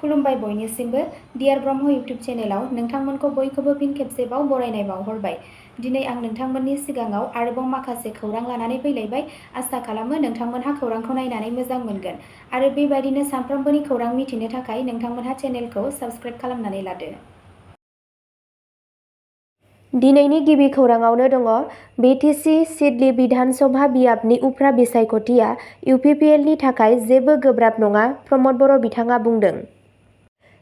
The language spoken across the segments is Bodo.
खुलुमबाय बयनिसिमबो डियार ब्रह्म इउटुब चेनेलाव नोंथांमोनखौ बयखौबो फिन खेबसेबाव बरायनाय बावहरबाय। दिनै आं नोंथांमोननि सिगाङाव आरोबाव माखासे खौरां लानानै फैलायबाय। आसा खालामो नोंथांमोनहा खौरांखौ नायनानै मोजां मोनगोन आरो बेबायदिनो सानफ्रोमबोनि खौरां मिथिनो थाखाय नोंथांमोनहा चेनेलखौ साबस्क्राइब खालामनानै लादो। दिनैनि गिबि खौराङावनो दङ बिटिसि सिडली बिधान सभा बियाबनि उफ्रा बिसायख'थिया UPPLनि थाखाय जेबो गोब्राब नङा प्रमद बर' बिथाङा बुंदों।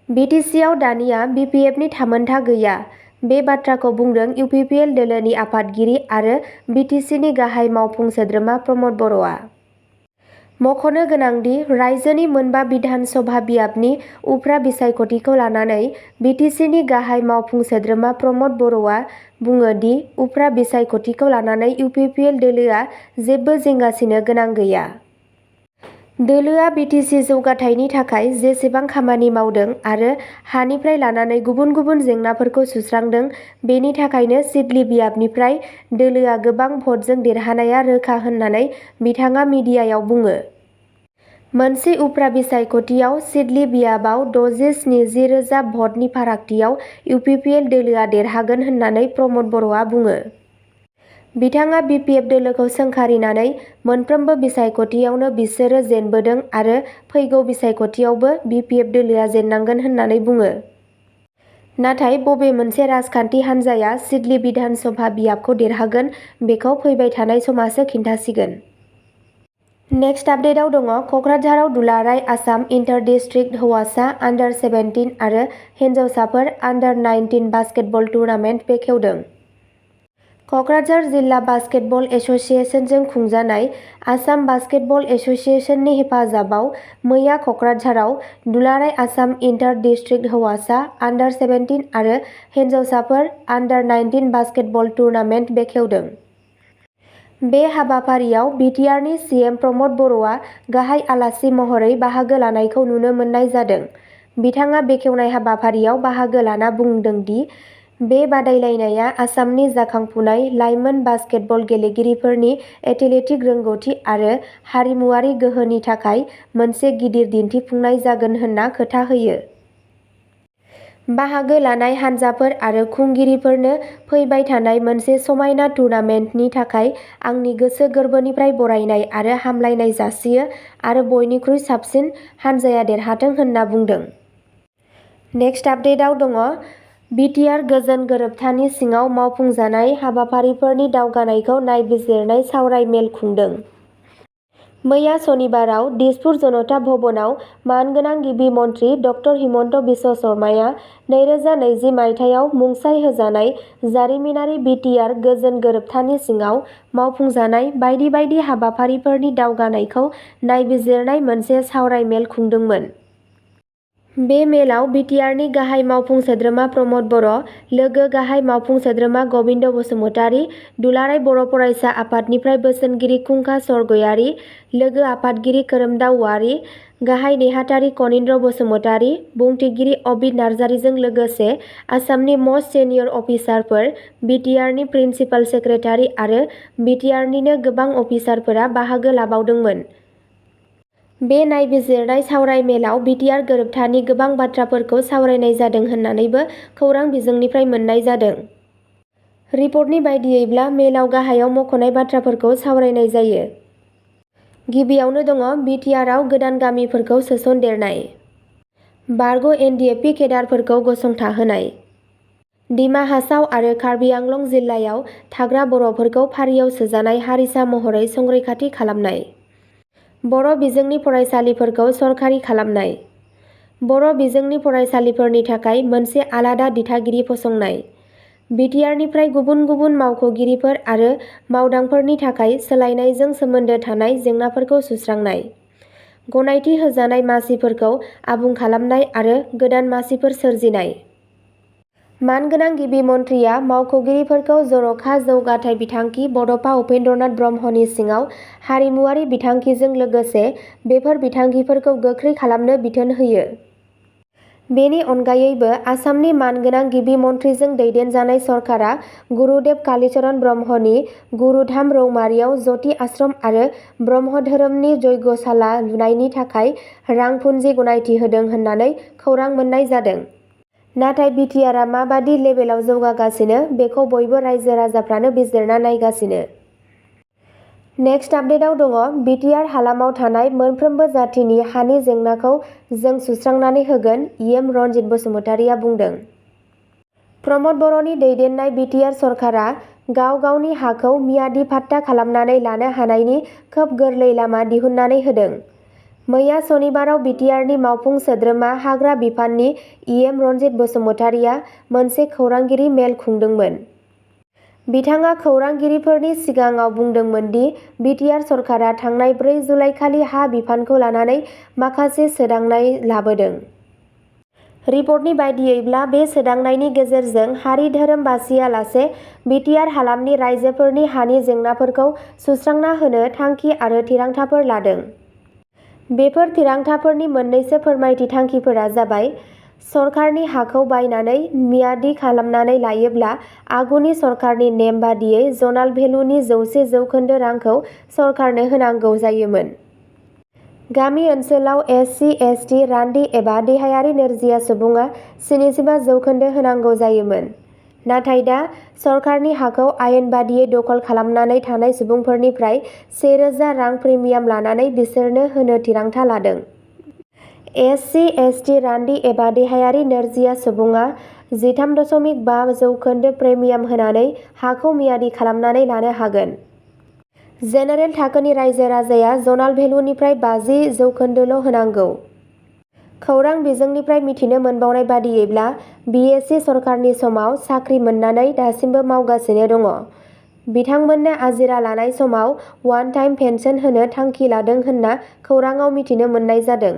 बिटिसिआव दानिया BPFनि थामोनथा गैया। बे बाथ्राखौ बुंदों UPPL दोलोनि आफादगिरि आरो बिटिसिनि गाहाय मावफुं सोद्रोमा प्रमद बर'आ। मख'नो गोनांदि रायजोनि मोनबा बिधान सभा बियाबनि उफ्रा बिसायख'थिखौ लानानै बिटिसिनि गाहाय मावफुं सोद्रोमा प्रमद बर'आ बुङो दि उफ्रा बिसायख'थिखौ लानानै UPPL दोलोआ जेबो जिंगासिनो गोनां गैया। दोलोआ बिटिसि जौगाथायनि थाखाय जेसेबां खामानि मावदों आरो हानिफ्राय लानानै गुबुन गुबुन जेंनाफोरखौ सुस्रांदों बेनि थाखायनो सिडली बियाबनिफ्राय दोलोआ गोबां भटजों देरहानाया रोखा होननानै बिथाङा मिडियायाव बुङो। मोनसे उफ्रा बिसायख'थियाव सिडली बियाबाव 60-70 रोजा भटनि फारागथियाव UPPL दोलोआ देरहागोन होननानै प्रमद बर'आ बुङो। बिथाङा BPF दोलोखौ सोंखारिनानै मोनफ्रोमबो बिसायख'थियावनो बिसोरो जेनबोदों आरो फैगौ बिसायख'थियावबो BPF दोलोआ जेननांगोन होननानै बुङो। नाथाय बबे मोनसे राजखान्थि हान्जाया सिडली बिधान सभा बियाबखौ देरहागोन बेखौ फैबाय थानाय समासो खिन्थासिगोन। नेक्स्ट आपडेटआव दङ क'क्राझाराव दुलाराय आसाम इन्टार डिस्ट्रिक्ट हौवासा आन्डार-17 आरो हिनजावसाफोर आन्डार-19 बास्केटबल टुर्नामेन्ट बेखेवदों। क'क्राझार जिल्ला बास्केटबल एस'सिएशनजों खुंजानाय आसाम बास्केटबल एस'सिएशननि हेफाजाबाव मैया क'क्राझाराव दुलाराय आसाम इन्टार डिस्ट्रिक्ट हौवासा आन्डार-17 आरो हिनजावसाफोर आन्डार-19 बास्केटबल टुर्नामेन्ट बेखेवदों। बे हाबाफारियाव बिटिआरनि CM प्रमद बर'आ गाहाय आलासि महरै बाहागो लानायखौ नुनो मोननाय जादों। बिथाङा बेखेवनाय हाबाफारियाव बाहागो लाना बुंदों दि बे बादायलायनाया आसामनि जाखांफुनाय लाइमोन बास्केटबल गेलेगिरिफोरनि एथलेटिक रोंग'थि आरो हारिमुआरि गोहोनि थाखाय मोनसे गिदिर दिन्थिफुंनाय जागोन होनना खोथा होयो। बाहागो लानाय हानजाफोर आरो खुंगिरिफोरनो फैबाय थानाय मोनसे समायना टुर्नामेन्टनि थाखाय आंनि गोसो गोरबोनिफ्राय बरायनाय आरो हामलायनाय जासियो आरो बयनिख्रुइ साबसिन हानजाया देरहाथों होनना बुंदों। नेक्स्ट आपडेटआव दङ बिटिआर गोजोन गोरोबथानि सिङाव मावफुंजानाय हाबाफारिफोरनि दावगानायखौ नायबिजिरनाय सावराय मेल खुंदों। मैया सनिबाराव दिसपुर जनता भवनाव मानगोनां गिबि मन्थ्रि ड हिमन्त बिश्व शर्माया 2020 मायथाइयाव मुंसाइ होजानाय जारिमिनारि बिटिआर गोजोन गोरोबथानि सिङाव मावफुंजानाय बायदि बायदि हाबाफारिफोरनि दावगानायखौ नायबिजिरनाय मोनसे सावराय मेल खुंदोंमोन। बे मेलाव बिटिआरनि गाहाय मावफुं सोद्रोमा प्रमद बर', लोगो गाहाय मावफुं सोद्रोमा गबिन्द बसुमतारी, दुलाराय बर' फरायसा आफादनिफ्राय बोसोनगिरि खुंखा सरगयारी, लोगो आफादगिरि खोरोमदाव औवारी, गाहाय नेहाथारि कनिन्द्र बसुमतारी, बुंथिगिरि अबिद नार्जारीजों लोगोसे आसामनि मस्ट सिनियर अफिसारफोर, बिटिआरनि प्रिन्सिपाल सेक्रेटारि आरो बिटिआरनिनो गोबां अफिसारफोरा बाहागो लाबावदोंमोन। बे नायबिजिरनाय सावराय मेलाव बिटिआर गोरोबथानि गोबां बाथ्राफोरखौ सावरायनाय जादों होननानैबो खौरां बिजोंनिफ्राय मोननाय जादों। रिपर्टनि बायदियैब्ला मेलाव गाहायाव मख'नाय बाथ्राफोरखौ सावरायनाय जायो। गिबियावनो दङ बिटिआरआव गोदान गामिफोरखौ सोसनदेरनाय, बारग' NDFP केडारफोरखौ गसंथाहोनाय, डिमा हासाव आरो कार्बि आंलं जिल्लायाव थाग्रा बर'फोरखौ फारियाव सोजानाय हारिसा महरै संरैखाथि खालामनाय, बर' बिजोंनि फरायसालिफोरखौ सरखारि खालामनाय, बर' बिजोंनि फरायसालिफोरनि थाखाय मोनसे आलादा दिथागिरि फसंनाय, बिटिआरनिफ्राय गुबुन गुबुन मावख'गिरिफोर आरो मावदांफोरनि थाखाय सोलायनायजों सोमोन्दो थानाय जेंनाफोरखौ सुस्रांनाय, गनायथि होजानाय मासिफोरखौ आबुं खालामनाय आरो गोदान मासिफोर सोरजिनाय। मानगोनां गिबि मन्थ्रिया मावख'गिरिफोरखौ जर'खा जौगाथाय बिथांखि बड'फा उपेन्द्रनाथ ब्रह्मनि सिङाव हारिमुआरि बिथांखिजों लोगोसे बेफोर बिथांखिफोरखौ गोख्रै खालामनो बिथोन होयो। बेनि अनगायैबो आसामनि मानगोनां गिबि मन्थ्रिजों दैदेनजानाय सरकारा गुरुदेव कालीचरण ब्रह्मनि गुरुधाम रौमारियाव जति आश्रम आरो ब्रह्म धोरोमनि यज्ञशाला लुनायनि थाखाय रां फुन्जि गनायथि होदों होननानै खौरां मोन्नाय जादों। नाथाय बिटिआरआ माबादि लेभेलाव जौगागासिनो बेखौ बयबो रायजो राजाफ्रानो बिजिरना नायगासिनो। नेक्स्ट आपडेटआव दङ बिटिआर हालामाव थानाय मोनफ्रोमबो जातिनि हानि जेंनाखौ जों सुस्रांनानै होगोन इएम रनजित बसुमतारिया बुंदों। प्रमद बर'नि दैदेननाय बिटिआर सरकारा गाव गावनि हाखौ मियादि पाट्टा खालामनानै लानो हानायनि खोब गोरलै लामा दिहुननानै होदों। मैया सनिबाराव बिटिआरनि मावफुं सोद्रोमा हाग्रा बिफाननि इएम रनजित बसुमतारिया मोनसे खौरांगिरि मेल खुंदोंमोन। बिथाङा खौरांगिरिफोरनि सिगाङाव बुंदोंमोन दि बिटिआर सरकारा थांनाय 4 जुलाइखालि हा बिफानखौ लानानै माखासे सोदांनाय लाबोदों। रिपर्टनि बायदियैब्ला बे सोदांनायनि गेजेरजों हारि धोरोम बासियालासे बिटिआर हालामनि राइजोफोरनि हानि जेंनाफोरखौ सुस्रांना होनो थांखि आरो थिरांथाफोर लादों। बेफोर थिरांथाफोरनि मोननैसो फोरमायथि थांखिफोरा जाबाय सरकारनि हाखौ बायनानै मियादि खालामनानै लायोब्ला आगुनि सरकारनि नेम बादियै जनाल भेलुनि 100% रांखौ सरकारनो होनांगौ जायोमोन। गामि ओनसोलाव एस.सि.एस.टि. रान्दि एबा देहायारि नोरजिया सुबुङा 75% होनांगौ जायोमोन। नाथाय दा सरकारनि हाखौ आयेन बादियै दखल खालामनानै थानाय सुबुंफोरनिफ्राय 1000 रां प्रिमियाम लानानै बिसोरनो होनो थिरांथा लादों। एस.सि.एस.टि. रान्दि एबा देहायारि नोरजिया सुबुङा 13.5% प्रिमियाम होनानै हाखौ मियादि खालामनानै लानो हागोन। जेनेरेल थाखोनि रायजो राजाया जनाल भेलुनिफ्राय 50% होनांगौ। खौरां बिजोंनिफ्राय मिथिनो मोनबावनाय बादियैब्ला बिएसि सरकारनि समाव साख्रि मोननानै दासिमबो मावगासिनो दङ। बिथांमोननो आजिरा लानाय समाव वान टाइम पेन्सन होनो थांखि लादों होनना खौराङाव मिथिनो मोननाय जादों।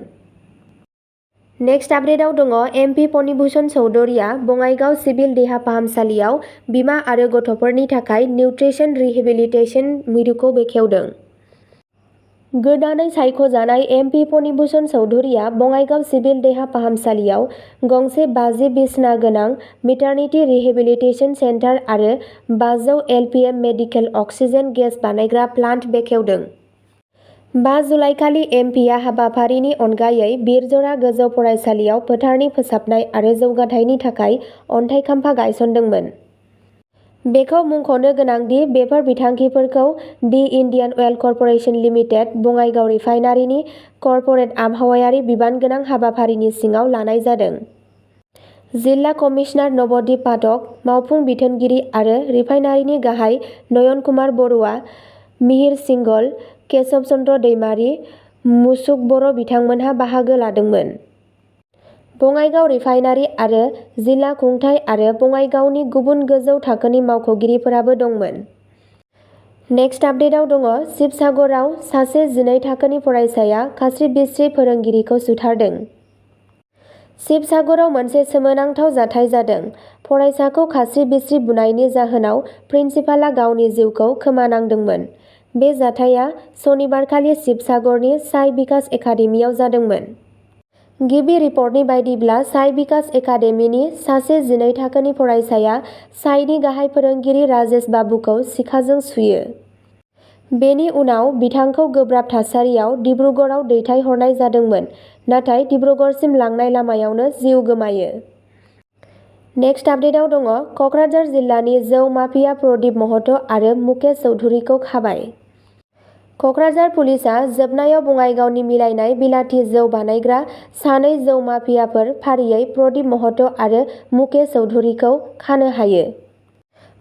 नेक्स्ट आपडेटआव दङ एमपि फणिभूषण चौधुरीया बङाइगाव सिभिल देहा फाहामसालियाव बिमा आरो गथ'फोरनि थाखाय निउट्रिसन रिहेबिलिटेसन मिरुखौ बेखेवदों। गोदानै सायख'जानाय एमपि फणिभूषण चौधुरीया बङाइगाव सिभिल देहा फाहामसालियाव गंसे 50 बिसना गोनां मेटारनिटि रिहेबिलिटेसन सेन्टार आरो 500 एलपिएम मेडिकेल अक्सिजेन गेस बानायग्रा प्लान्ट बेखेवदों। 5 जुलाइखालि एमपिआ हाबाफारिनि अनगायै बिरजरा गोजौ फरायसालियाव फोथारनि फोसाबनाय आरो जौगाथायनि थाखाय अन्थाइ खाम्फा गायसनदोंमोन। बेखौ मुंख'नो गोनांदि बेफोर बिथांखिफोरखौ दि इन्डियान अइल कर्परेसन लिमिटेड बङाइगाव रिफाइनारिनि कर्परेट आबहावायारि बिबानगोनां हाबाफारिनि सिङाव लानाय जादों। जिल्ला कमिसनार नबदीप पाठक, मावफुं बिथोनगिरि आरो रिफाइनारिनि गाहाय नयन कुमार बरुवा, मिहिर सिंघल, केशव चन्द्र दैमारी, मुसुक बर' बिथांमोनहा बाहागो लादोंमोन। बङाइगाव रिफाइनारि आरो जिल्ला खुंथाइ आरो बङाइगावनि गुबुन गोजौ थाखोनि मावख'गिरिफोराबो दंमोन। नेक्स्ट आपडेटआव दङ शिबसागराव सासे 12 थाखोनि फरायसाया खास्रि बिस्रि फोरोंगिरिखौ सुथारदों। शिबसागराव मोनसे सोमोनांथाव जाथाय जादों। फरायसाखौ खास्रि बिस्रि बुनायनि जाहोनाव प्रिन्सिपालआ गावनि जिउखौ खोमानांदोंमोन। बे जाथाया सनिबारखालि शिबसागरनि साइ बिकास एकाडेमियाव जादोंमोन। गिबि रिपर्टनि बायदिब्ला साइ बिकास एकाडेमिनि सासे 12 थाखोनि फरायसाया साइनि गाहाय फोरोंगिरि राजेश बाबुखौ सिखाजों सुयो। बेनि उनाव बिथांखौ गोब्राब थासारियाव डिब्रुगड़आव दैथायहरनाय जादोंमोन, नाथाय डिब्रुगड़सिम लांनाय लामायावनो जिउ गोमायो। नेक्स्ट आपडेटआव दङ कक्राझार जिल्लानि जौ माफिया प्रदीप महतो आरो मुकेश चौधुरीखौ खाबाय। कक्राझार पुलिसआ जोबनायाव बङाइगावनि मिलायनाय बिलाथि जौ बानायग्रा सानै जौ माफियाफोर फारियै प्रदीप महतो आरो मुकेश चौधुरीखौ खानो हायो।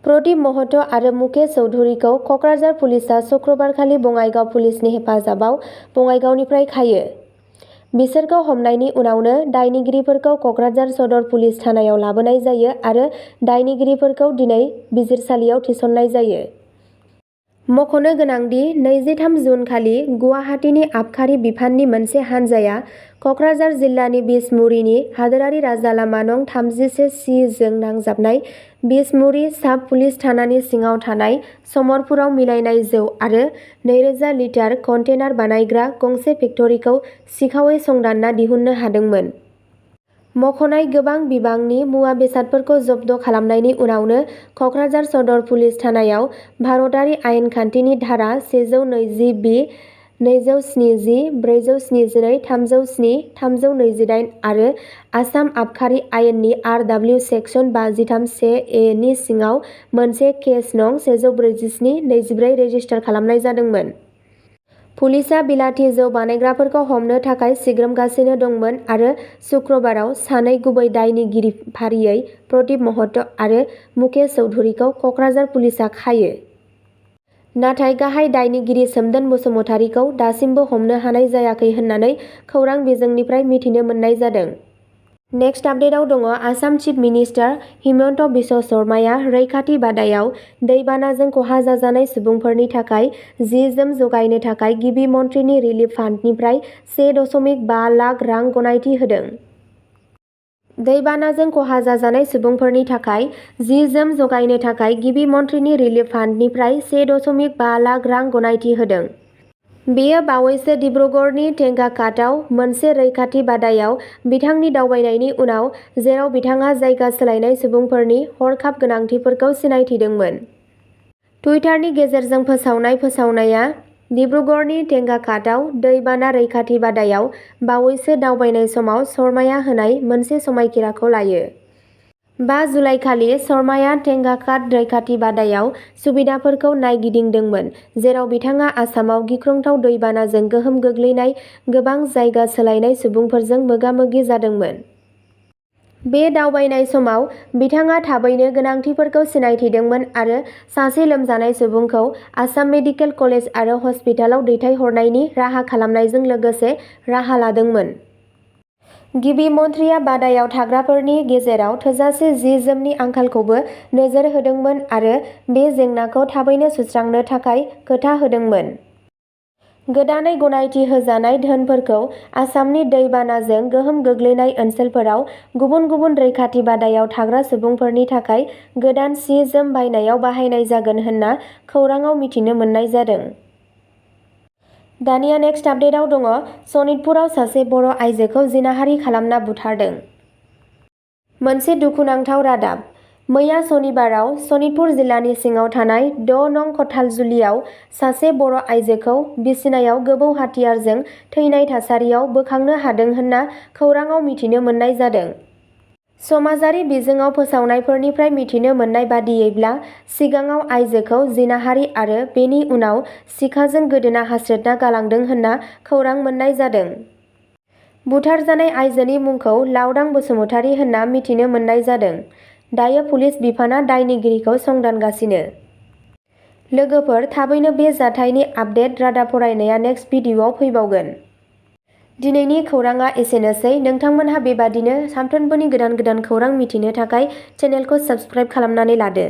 प्रदीप महतो आरो मुकेश चौधुरीखौ कक्राझार पुलिसआ शुक्रबारखालि बङाइगाव पुलिसनि हेफाजाबाव बङाइगावनिफ्राय खायो। बिसोरखौ हमनायनि उनावनो दायनिगिरिफोरखौ कक्राझार सदर पुलिस थानायाव लाबोनाय जायो आरो दायनिगिरिफोरखौ दिनै बिजिरसालियाव थिसननाय जायो। मख'नो गोनांदि 23 जुन खालि गुवाहाटीनि आबखारि बिफाननि मोनसे हान्जाया कक्राझार जिल्लानि बिसमुरिनि हादोरारि राजालामा नं 31C जों नांजाबनाय बिसमुरि साब पुलिस थानानि सिङाव थानाय समरपुराव मिलायनाय जौ आरो 2000 लिटार कन्टेनार बानायग्रा गंसे फेक्टरिखौ सिखावै संदानना दिहुननो हादोंमोन। मख'नाय गोबां बिबांनि मुवा बेसादफोरखौ जब्द खालामनायनि उनावनो कक्राझार सदर पुलिस थानायाव भारतारि आयेन खान्थिनि धारा 120(b), 270, 472, 307, 328 आरो आसाम आबखारि आयेननि RW सेक्सन 53(1)(a) नि सिङाव मोनसे केस नं 147/24 रेजिस्टार खालामनाय जादोंमोन। पुलिसआ बिलाथि जौ बानायग्राफोरखौ हमनो थाखाय सिग्रोमगासिनो दंमोन आरो सुक्रुबाराव सानै गुबै दायनिगिरि फारियै प्रदीप महतो आरो मुकेश चौधुरीखौ कक्राझार पुलिसआ खायो। नाथाय गाहाय दायनिगिरि सोमदोन बसुमतारीखौ दासिमबो हमनो हानाय जायाखै होननानै खौरां बिजोंनिफ्राय मिथिनो मोननाय जादों। नेक्स्ट आपडेटआव दङ आसाम चिफ मिनिस्टार हिमन्त बिश्व शर्माया रैखाथि बादायाव दैबानाजों खहा जाजानाय सुबुंफोरनि थाखाय जि-जोम जगायनो थाखाय गिबि मन्थ्रिनि रिलिफ फान्डनिफ्राय 1.5 लाख रां गनायथि होदों। दैबानाजों खहा जाजानाय सुबुंफोरनि थाखाय जि-जोम जगायनो थाखाय गिबि मन्थ्रिनि रिलिफ फान्डनिफ्राय 1.5 लाख रां गनायथि होदों। बेयो बावैसो डिब्रुगड़नि टेंकाघाटआव मोनसे रैखाथि बादायाव बिथांनि दावबायनायनि उनाव जेराव बिथाङा जायगा सोलायनाय सुबुंफोरनि हरखाब गोनांथिफोरखौ सिनायथिदोंमोन। टुइटारनि गेजेरजों फोसावनाय फोसावनाया डिब्रुगड़नि टेंकाघाटआव दै बाना रैखाथि बादायाव बावैसो दावबायनाय समाव शर्माया होनाय मोनसे समायखिराखौ लायो। 5 जुलाइखालि शर्माया टेंकाघाट रैखाथि बादायाव सुबिदाफोरखौ नायगिदिंदोंमोन जेराव बिथाङा आसामाव गिख्रंथाव दैबानाजों गोहोम गोग्लैनाय गोबां जायगा सोलायनाय सुबुंफोरजों मोगा-मोगि जादोंमोन। बे दावबायनाय समाव बिथाङा थाबैनो गोनांथिफोरखौ सिनायथिदोंमोन आरो सासे लोमजानाय सुबुंखौ आसाम मेडिकेल कलेज आरो हस्पिटालाव दैथायहरनायनि राहा खालामनायजों लोगोसे राहा लादोंमोन। गिबि मन्थ्रिया बादायाव थाग्राफोरनि गेजेराव थोजासे जि-जोमनि आंखालखौबो नोजोर होदोंमोन आरो बे जेंनाखौ थाबैनो सुस्रांनो थाखाय खोथा होदोंमोन। गोदानै गनायथि होजानाय धोनफोरखौ आसामनि दै बानाजों गोहोम गोग्लैनाय ओनसोलफोराव गुबुन गुबुन रैखाथि बादायाव थाग्रा सुबुंफोरनि थाखाय गोदान सि-जोम बायनायाव बाहायनाय जागोन होनना खौराङाव मिथिनो मोननाय जादों। दानिया नेक्स्ट आपडेटआव दङ सनितपुराव सासे बर' आइजोखौ जिनाहारि खालामना बुथारदों। मोनसे दुखुनांथाव रादाब। मैया सनिबाराव सनितपुर जिल्लानि सिङाव थानाय 6 नं खथालजुलियाव सासे बर' आइजोखौ बिसिनायाव गोबौ हाथियारजों थैनाय थासारियाव बोखांनो हादों होनना खौराङाव मिथिनो मोननाय जादों। समाजारि बिजोङाव फोसावनायफोरनिफ्राय मिथिनो मोननाय बादियैब्ला सिगाङाव आइजोखौ जिनाहारि आरो बेनि उनाव सिखाजों गोदोना हास्रोदना गालांदों होनना खौरां मोननाय जादों। बुथारजानाय आइजोनि मुंखौ लावदां बसुमतारी होनना मिथिनो मोननाय जादों। दायो पुलिस बिफाना दायनिगिरिखौ संदानगासिनो। लोगोफोर थाबैनो बे जाथायनि आपडेट रादाब फरायनाया नेक्स्ट भिडिअआव फैबावगोन। दिनैनि खौराङा एसेनोसै। नोंथांमोनहा बेबादिनो सानफ्रोमबोनि गोदान गोदान खौरां मिथिनो थाखाय चेनेलखौ साबस्क्राइब खालामनानै लादो।